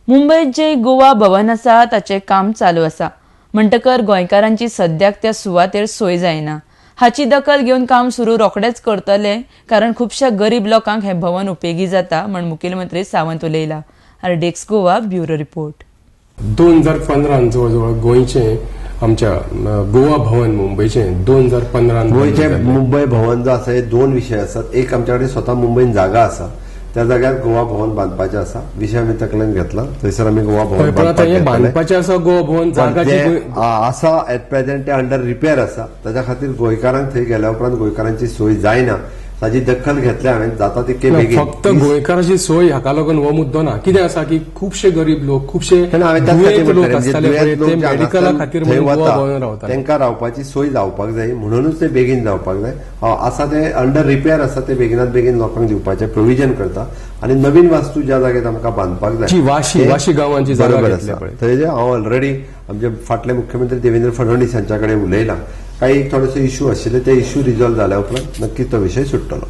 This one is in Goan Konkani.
मुंबयत जे गोवा भवन आसा ताचें काम चालू आसा, म्हणटकर गोंयकारांची सद्याक त्या सुवातेर सोय जायना. हाची दखल घेवन काम सुरू रोखडेच करतले, कारण खुबश्या गरीब लोकांक हें भवन उपेगी जाता म्हण मुखेलमंत्री सावंत उलयला. RDX Goa bureau report. 2015 जवळ जवळ गोंयचें आमच्या गोवा भवन मुंबयचें 2015 गोंयचें मुंबय भवन जो आसा, हे दोन विशय आसात. एक, आमच्या कडेन स्वता मुंबयन जागा आसा, त्या जाग्यार गोवा भवन बांदपाचें आसा. विशय आमी तकलेन घेतला. थंयसर आमी गोवा भवन हय, पण आता बांदपाक हें घेतले. बांदपाचें आसा गोवा भवन, पण जागाची ते आसा, एट प्रेझेंट ते अंडर रिपेर आसा. ताच्या खातीर गोंयकारांक थंय गेल्या उपरांत गोंयकारांची सोय जायना. ताजी दखल घेतल्या हांवें. जाता तितके ना, बेगीन फक्त गोंयकाराची सोय हाका लागून हो मुद्दो ना. कितें आसा की खुबशे गरीब लोक, खुबशे तेन्ना हांवें त्याच खातीर दुयेंत लोक म्हणटालें, म्हणजे आसताले पळय, दुयेंत लोक ते जे मेडिकला हांगासर खातीर थंय म्हणून गोवा वता, भवन रावताले. तांकां रावपाची सोय जावपाक जाय म्हणूनच ते बेगीन जावपाक जाय. आसा ते अंडर रिपेर आसा, ते बेगिनात बेगीन लोकांक दिवपाचें प्रोविजन करता आनी नवीन वास्तू ज्या जाग्यार आमकां बांदपाक जाय जी वाशी- ते वाशी गांवांची जागा बरोबर घेतल्या आसा. पळय. थंय जे हांव ऑलरेडी आमचे फाटले मुख्यमंत्री देवेंद्र फडणवीस हांच्या कडेन उलयलां. काही एक थोडेसे इश्यू आशिल्ले, ते इश्यू रिजॉल्व जाल्या उपरांत नक्की तो विशय सुट्टलो.